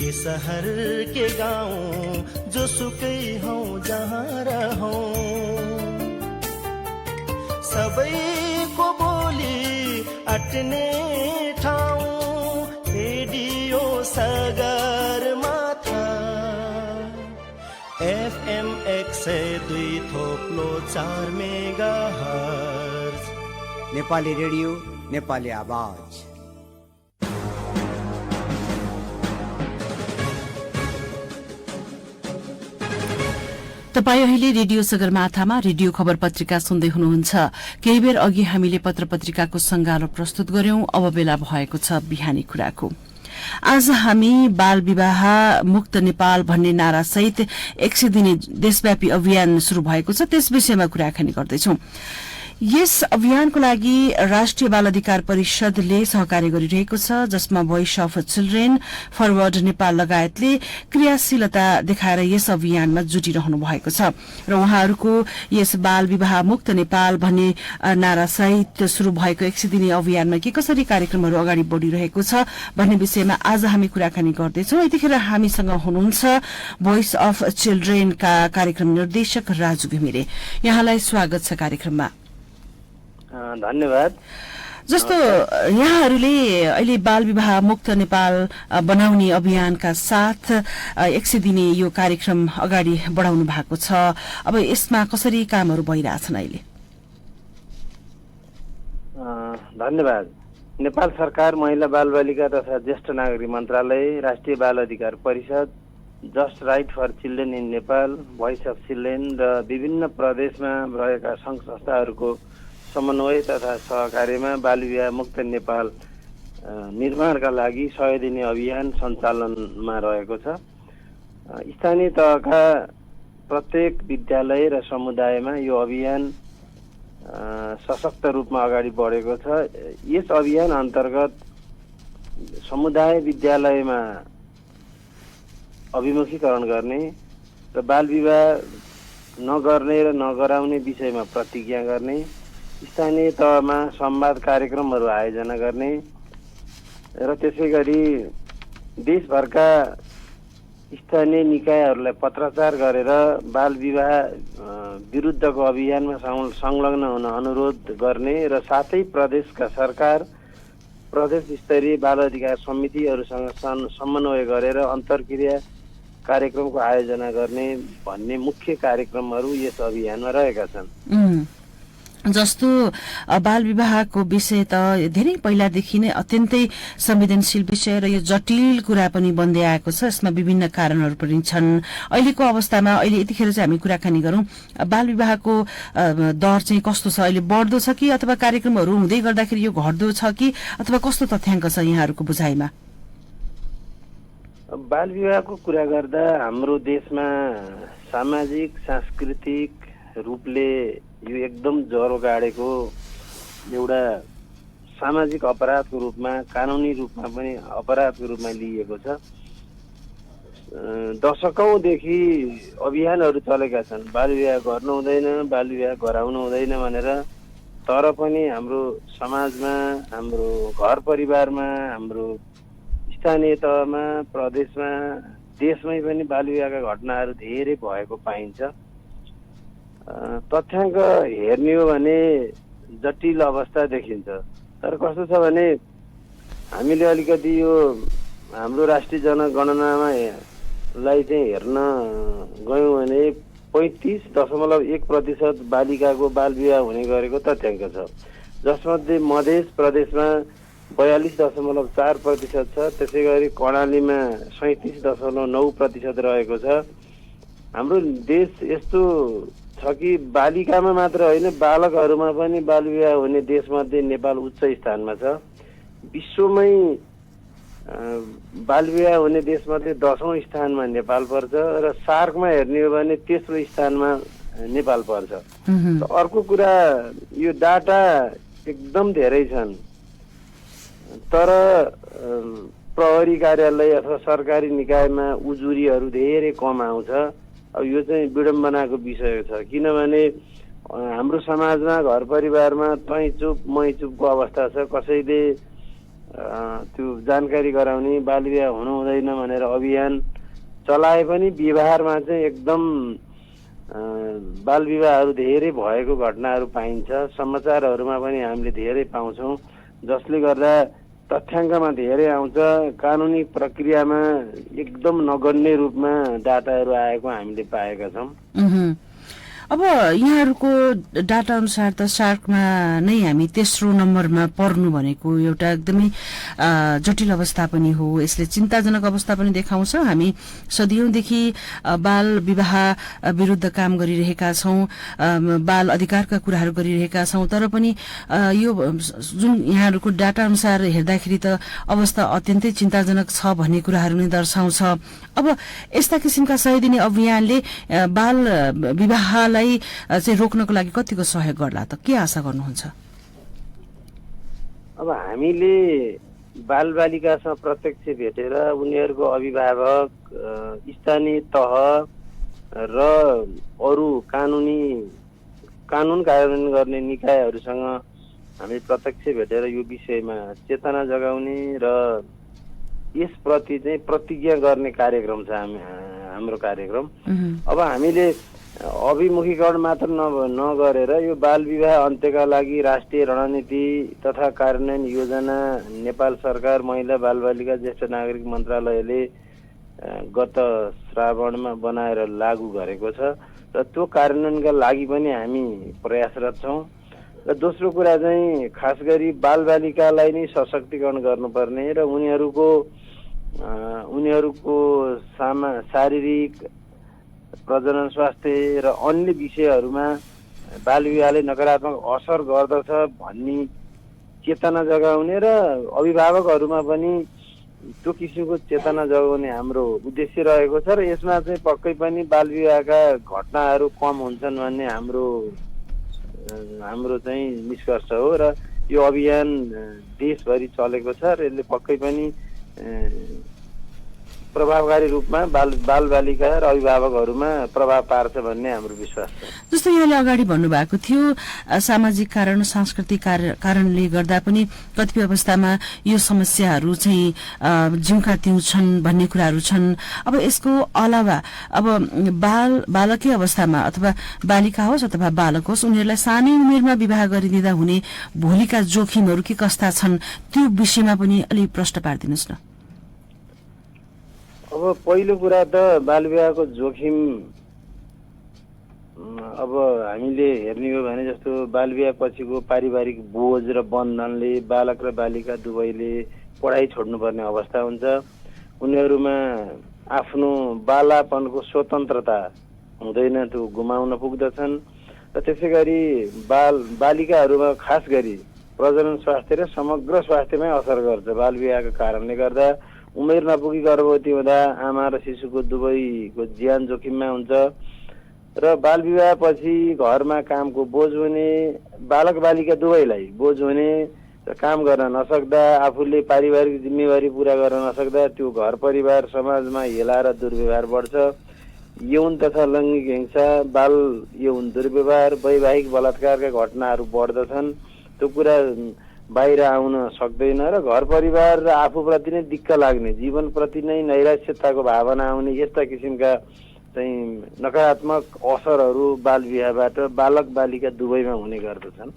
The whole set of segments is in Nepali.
के शहर के गाउँ जोसुकै हौ जहाँ रहौं, सबैको बोली अट्ने ठाउँ radio Sagarmatha FM 102.4 megahertz. Nepali radio, Nepali आवाज। तपाईं अहिले रेडियो सगरमाथामा रेडियो खबर पत्रिका सुन्दै हुनुहुन्छ। केही बेर अघि हामीले पत्र पत्रिकाको संगालो प्रस्तुत गर्यौं। अब बेला भएको छ बिहानी कुराको। आज हामी बाल विवाह मुक्त नेपाल भन्ने नारा सहित 100 दिने देशव्यापी अभियान शुरू भएको छ, त्यस विषयमा कुराकानी गर्दैछौं। यस अभियानको लागि राष्ट्रिय बाल अधिकार परिषदले सहकार्य गरिरहेको छ, जसमा voice of children, forward Nepal लगायतले क्रियाशीलता देखाएर यस अभियानमा जुटिरहनु भएको छ र उहाँहरूको यस बाल विवाह मुक्त नेपाल भन्ने नारा सहित शुरू भएको 100 दिने अभियानमा के कसरी कार्यक्रमहरू अगाडि बढ़िरहेको छ भन्ने विषयमा आज हामी कुराकानी गर्दैछौं। यतिखेर हामीसँग हुनुहुन्छ भोइस अफ चिल्ड्रेनका कार्यक्रम निर्देशक राजु घिमिरे। यहाँलाई स्वागत छ कार्यक्रममा। धन्यवाद। जस्तो यहाँहरूले अहिले बाल विवाह मुक्त नेपाल बनाउने अभियानका साथ 100 दिने यो कार्यक्रम अगाडि बढाउनु भएको छ, अब यसमा कसरी कामहरू भइरहेछन् अहिले? धन्यवाद। नेपाल सरकार महिला बाल बालिका तथा ज्येष्ठ नागरिक मन्त्रालय, राष्ट्रिय बाल अधिकार परिषद, just right for children in Nepal, voice of children र विभिन्न प्रदेशमा रहेका संघ संस्थाहरूको समन्वय तथा सहकार्यमा बाल विवाह मुक्त नेपाल निर्माणका लागि 100 दिने अभियान सञ्चालनमा रहेको छ। स्थानीय तहका प्रत्येक विद्यालय र समुदायमा यो अभियान सशक्त रूपमा अगाडि बढेको छ। यस अभियान अन्तर्गत समुदाय विद्यालयमा अभिमुखीकरण गर्ने र बाल विवाह नगर्ने र नगराउने विषयमा प्रतिज्ञा गर्ने, स्थानीय तहमा संवाद कार्यक्रमहरू आयोजना गर्ने र त्यसै गरी देशभरका स्थानीय निकायहरूलाई पत्राचार गरेर बाल विवाह विरुद्धको अभियानमा संलग्न हुन अनुरोध गर्ने र साथै प्रदेशका सरकार, प्रदेश स्तरीय बाल अधिकार समितिहरूसँग समन्वय गरेर अन्तर्क्रिया कार्यक्रमको आयोजना गर्ने भन्ने मुख्य कार्यक्रमहरू यस अभियानमा रहेका छन्। जस्तो बाल विवाहको विषय त धेरै पहिलादेखि नै अत्यन्तै संवेदनशील विषय र यो जटिल कुरा पनि बन्दै आएको छ। यसमा विभिन्न कारणहरू पनि छन्। अहिलेको अवस्थामा अहिले यतिखेर चाहिँ हामी कुराकानी गरौं, बाल विवाहको दर चाहिँ कस्तो छ, अहिले बढ्दो छ कि अथवा कार्यक्रमहरू हुँदै गर्दाखेरि यो घट्दो छ कि अथवा कस्तो तथ्याङ्क छ यहाँहरूको बुझाइमा? बाल विवाहको कुरा गर्दा हाम्रो देशमा सामाजिक सांस्कृतिक रूपले यो एकदम ज्वरो गाडेको एउटा सामाजिक अपराधको रूपमा, कानुनी रूपमा पनि अपराधको रूपमा लिइएको छ। दशकौंदेखि अभियानहरू चलेका छन्, बाल विवाह गर्नु हुँदैन, बाल विवाह गराउनु हुँदैन भनेर। तर पनि हाम्रो समाजमा, हाम्रो घर परिवारमा, हाम्रो स्थानीय तहमा, प्रदेशमा, देशमै पनि बाल विवाहका घटनाहरू धेरै भएको पाइन्छ। तथ्याङ्क हेर्ने हो भने जटिल अवस्था देखिन्छ। तर कस्तो छ भने हामीले अलिकति यो हाम्रो राष्ट्रिय जनगणनामा लाई चाहिँ हेर्न गयौँ भने 35.1% बालिकाको बाल विवाह हुने गरेको तथ्याङ्क छ, जसमध्ये मध्य प्रदेशमा 42.4% छ। त्यसै गरी कर्णालीमा 37.9% रहेको छ। हाम्रो देश यस्तो छ कि बालिकामा मात्र होइन, बालकहरूमा पनि बाल विवाह हुने देशमध्ये नेपाल उच्च स्थानमा छ। विश्वमै बाल विवाह हुने देशमध्ये 10औं स्थानमा नेपाल पर्छ र सार्कमा हेर्ने हो भने तेस्रो स्थानमा नेपाल पर्छ। अर्को कुरा, यो डाटा एकदम धेरै छन्, तर प्रहरी कार्यालय अथवा सरकारी निकायमा उजुरीहरू धेरै कम आउँछ। अब यो चाहिँ विडम्बनाको विषय छ, किनभने हाम्रो समाजमा घर परिवारमा तै चुप मै चुपको अवस्था छ। कसैले त्यो जानकारी गराउने, बाल विवाह हुनु हुँदैन भनेर अभियान चलाए पनि व्यवहारमा चाहिँ एकदम बाल विवाहहरू धेरै भएको घटनाहरू पाइन्छ। समाचारहरूमा पनि हामीले धेरै पाउँछौँ, जसले गर्दा तथ्याङ्कमा धेरै आउँछ, कानुनी प्रक्रियामा एकदम नगण्य रूपमा डाटाहरू आएको हामीले पाएका छौँ। अब यहाँहरूको डाटा अनुसार त सार्कमा नै हामी तेस्रो नम्बरमा पर्नु भनेको एउटा एकदमै जटिल अवस्था पनि हो। यसले चिन्ताजनक अवस्था पनि देखाउँछ। हामी सदियौंदेखि बाल विवाह विरुद्ध काम गरिरहेका छौं, बाल अधिकारका कुराहरू गरिरहेका छौं, तर पनि यो जुन यहाँहरूको डाटा अनुसार हेर्दाखेरि त अवस्था अत्यन्तै चिन्ताजनक छ भन्ने कुराहरू नै दर्शाउँछ। अब यस्ता किसिमका सय दिने अभियानले बाल विवाहलाई चाहिँ रोक्नको लागि कतिको सहयोग गर्ला त, के आशा गर्नुहुन्छ? अब हामीले बालबालिकासँग प्रत्यक्ष भेटेर उनीहरूको अभिभावक, स्थानीय तह र अरू कानुन कार्यान्वयन गर्ने निकायहरूसँग हामी प्रत्यक्ष भेटेर यो विषयमा चेतना जगाउने र यसप्रति चाहिँ प्रतिज्ञा गर्ने कार्यक्रम छ हाम्रो कार्यक्रम। अब हामीले अभिमुखीकरण मात्र नगरेर यो बाल विवाह अन्त्यका लागि राष्ट्रिय रणनीति तथा कार्यान्वयन योजना नेपाल सरकार महिला बालबालिका ज्येष्ठ नागरिक मन्त्रालयले गत श्रावणमा बनाएर लागू गरेको छ र त्यो कार्यान्वयनका लागि पनि हामी प्रयासरत छौँ। र दोस्रो कुरा चाहिँ खास गरी बालबालिकालाई नै सशक्तिकरण गर्नुपर्ने र उनीहरूको शारीरिक, प्रजनन स्वास्थ्य र अन्य विषयहरूमा बाल विवाहले नकारात्मक असर गर्दछ भन्ने चेतना जगाउने र अभिभावकहरूमा पनि त्यो किसिमको चेतना जगाउने हाम्रो उद्देश्य रहेको छ। र यसमा चाहिँ पक्कै पनि बाल विवाहका घटनाहरू कम हुन्छन् भन्ने हाम्रो चाहिँ निष्कर्ष हो। र यो अभियान देशभरि चलेको छ र यसले पक्कै पनि प्रभावकारी रूपमा बालबालिका र अभिभावकहरूमा प्रभाव पार्छ भन्ने हाम्रो विश्वास छ। जस्तो यहाँले अगाडि भन्नुभएको थियो, सामाजिक कारण, सांस्कृतिक कारणले गर्दा पनि कतिपय अवस्थामा यो समस्याहरू चाहिँ जिउका त्यौं छन् भन्ने कुराहरू छन्। अब यसको अलावा अब बालकै अवस्थामा अथवा बालिका होस् अथवा बालक होस्, उनीहरूलाई सानै उमेरमा विवाह गरिदिँदा हुने भोलिका जोखिमहरू के कस्ता छन्, त्यो विषयमा पनि अलिक प्रश्न पारिदिनुहोस् न। अब पहिलो कुरा त बालविवाहको जोखिम अब हामीले हेर्ने हो भने जस्तो बालविवाह पछिको पारिवारिक बोझ र बन्धनले बालक र बालिका दुवैले पढाइ छोड्नुपर्ने अवस्था हुन्छ। उनीहरूमा आफ्नो बालापनको स्वतन्त्रता हुँदैन, त्यो गुमाउन पुग्दछन्। र त्यसै गरी बालिकाहरूमा खास गरी प्रजनन स्वास्थ्य र समग्र स्वास्थ्यमै असर गर्छ बालविवाहको कारणले गर्दा। उमेर नपुगी गर्भवती हुँदा आमा र शिशुको दुवैको ज्यान जोखिममा हुन्छ र बाल विवाह पछि घरमा कामको बोझ हुने, बालक बालिका दुवैलाई बोझ हुने र काम गर्न नसक्दा, आफूले पारिवारिक जिम्मेवारी पूरा गर्न नसक्दा त्यो घर परिवार समाजमा हेला र दुर्व्यवहार बढ्छ। यौन तथा लैङ्गिक हिंसा, बाल यौन दुर्व्यवहार, वैवाहिक बलात्कारका घटनाहरू बढ्दछन्। त्यो कुरा बाहिर आउन सक्दैन र घर परिवार र आफूप्रति नै दिक्क लाग्ने, जीवनप्रति नै नैराश्यताको भावना आउने, यस्ता किसिमका चाहिँ नकारात्मक असरहरू बाल विवाहबाट बालक बालिका दुवैमा हुने गर्दछन्।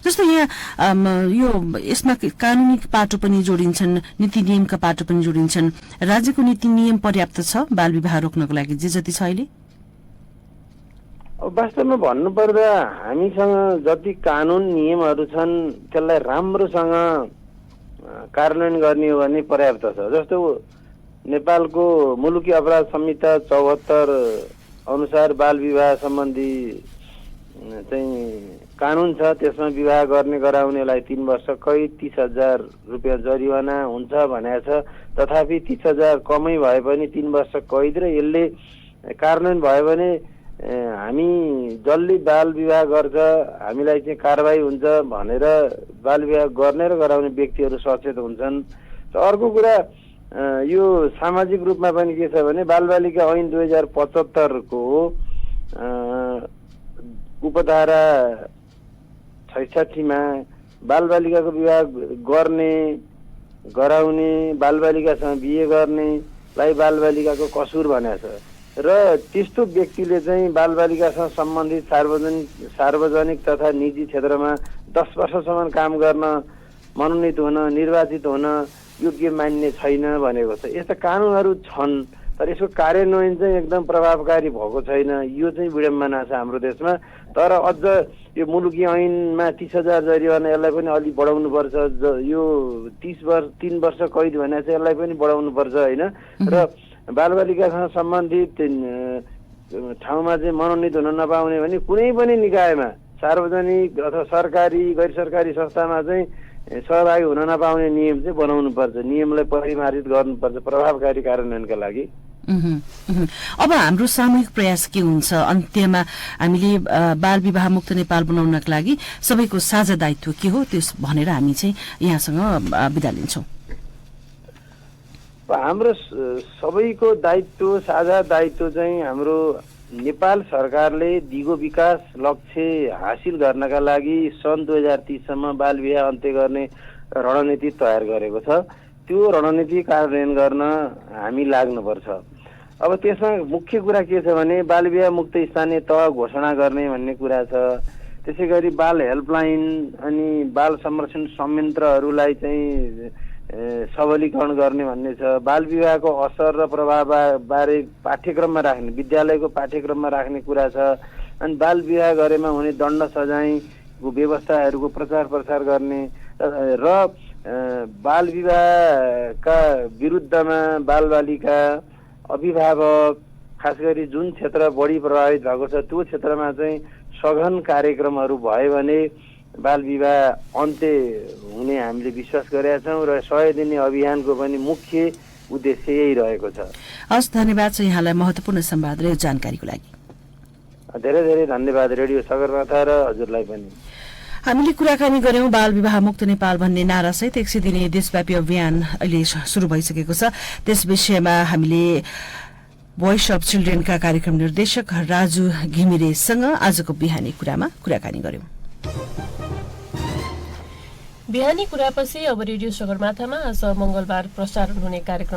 जस्तो यहाँ यो यसमा कानुनी पाटो पनि जोडिन्छन्, नीति नियमका पाटो पनि जोडिन्छन्। राज्यको नीति नियम पर्याप्त छ बाल विवाह रोक्नको लागि जे जति छ अहिले? वास्तवमा भन्नुपर्दा हामीसँग जति कानुन नियमहरू छन् त्यसलाई राम्रोसँग कार्यान्वयन गर्ने हो भने पर्याप्त छ। जस्तो नेपालको मुलुकी अपराध संहिता 74 अनुसार बाल विवाह सम्बन्धी चाहिँ कानुन छ। त्यसमा विवाह गर्ने गराउनेलाई 3 वर्ष कैद, 30,000 रुपियाँ जरिवाना हुन्छ भनेको छ। तथापि 30,000 कमै भए पनि 3 वर्ष कैद र यसले कार्यान्वयन भयो भने हामी जसले बाल विवाह गर्छ हामीलाई चाहिँ कारबाही हुन्छ भनेर बाल विवाह गर्ने र गराउने व्यक्तिहरू सचेत हुन्छन्। र अर्को कुरा यो सामाजिक रूपमा पनि के छ भने बालबालिका ऐन 2075 को उपधारा 66 मा बालबालिकाको विवाह गर्ने गराउने, बालबालिकासँग बिहे गर्नेलाई बालबालिकाको कसुर भनेको छ र त्यस्तो व्यक्तिले चाहिँ बालबालिकासँग सम्बन्धित सार्वजनिक तथा निजी क्षेत्रमा 10 वर्षसम्म काम गर्न, मनोनित हुन, निर्वाचित हुन योग्य मान्ने छैन भनेको छ। यस्ता कानुनहरू छन् तर यसको कार्यान्वयन चाहिँ एकदम प्रभावकारी भएको छैन। यो चाहिँ विडम्बना छ हाम्रो देशमा। तर अझ यो मुलुकी ऐनमा 30,000 जरिवाना यसलाई पनि अलि बढाउनु पर्छ। यो 3 वर्ष कैद भने चाहिँ यसलाई पनि बढाउनु पर्छ होइन। र बालबालिकासँग सम्बन्धित ठाउँमा चाहिँ मनोनित हुन नपाउने भने कुनै पनि निकायमा सार्वजनिक अथवा सरकारी गैर सरकारी संस्थामा चाहिँ सहभागी हुन नपाउने नियम चाहिँ बनाउनु पर्छ। नियमलाई परिमार्जित गर्नुपर्छ प्रभावकारी कार्यान्वयनका लागि। अब हाम्रो सामूहिक प्रयास के हुन्छ? अन्त्यमा हामीले बाल विवाह मुक्त नेपाल बनाउनका लागि सबैको साझा दायित्व के हो त्यस भनेर हामी चाहिँ यहाँसँग बिदा लिन्छौं। हाम्रो सबैको दायित्व, साझा दायित्व चाहिँ हाम्रो नेपाल सरकारले दिगो विकास लक्ष्य हासिल गर्नका लागि सन् 2030 सम्म बाल विवाह अन्त्य गर्ने रणनीति तयार गरेको छ। त्यो रणनीति कार्यान्वयन गर्न हामी लाग्नुपर्छ। अब त्यसमा मुख्य कुरा के छ भने बाल विवाह मुक्त स्थानीय तह घोषणा गर्ने भन्ने कुरा छ। त्यसैगरी बाल हेल्पलाइन अनि बाल संरक्षण संयन्त्रहरूलाई चाहिँ सबलीकरण गर्ने भन्ने छ। बाल विवाहको असर र प्रभाव बारे पाठ्यक्रममा राख्ने, विद्यालयको पाठ्यक्रममा राख्ने कुरा छ। अनि बाल विवाह गरेमा हुने दण्ड सजायको व्यवस्थाहरूको प्रचार प्रसार गर्ने र बाल विवाहका विरुद्धमा बालबालिका, अभिभावक, खास गरी जुन क्षेत्र बढी प्रभावित भएको छ त्यो क्षेत्रमा चाहिँ सघन कार्यक्रमहरू भयो भने बाल विवाह अन्त्य हुने हामीले विश्वास गरेका छौँ र 100 दिने अभियानको पनि मुख्य उद्देश्य यही रहेको छ। हस्, धन्यवाद छ यहाँलाई महत्त्वपूर्ण संवाद र जानकारीको लागि। धेरै धेरै धन्यवाद रेडियो सगरमाथा र हजुरलाई पनि। हामीले कुराकानी गर्यौं बाल विवाह मुक्त नेपाल भन्ने नारासहित 100 दिने देशव्यापी अभियान अहिले शुरू भइसकेको छ। त्यस विषयमा हामीले भोइस अफ चिल्ड्रेनका कार्यक्रम निर्देशक राजु घिमिरेसँग आजको बिहानी कुरामा कुराकानी गर्यौं। बिहानी कुरापछि अब रेडियो सगरमाथामा आज मंगलबार प्रसारण हुने कार्यक्रम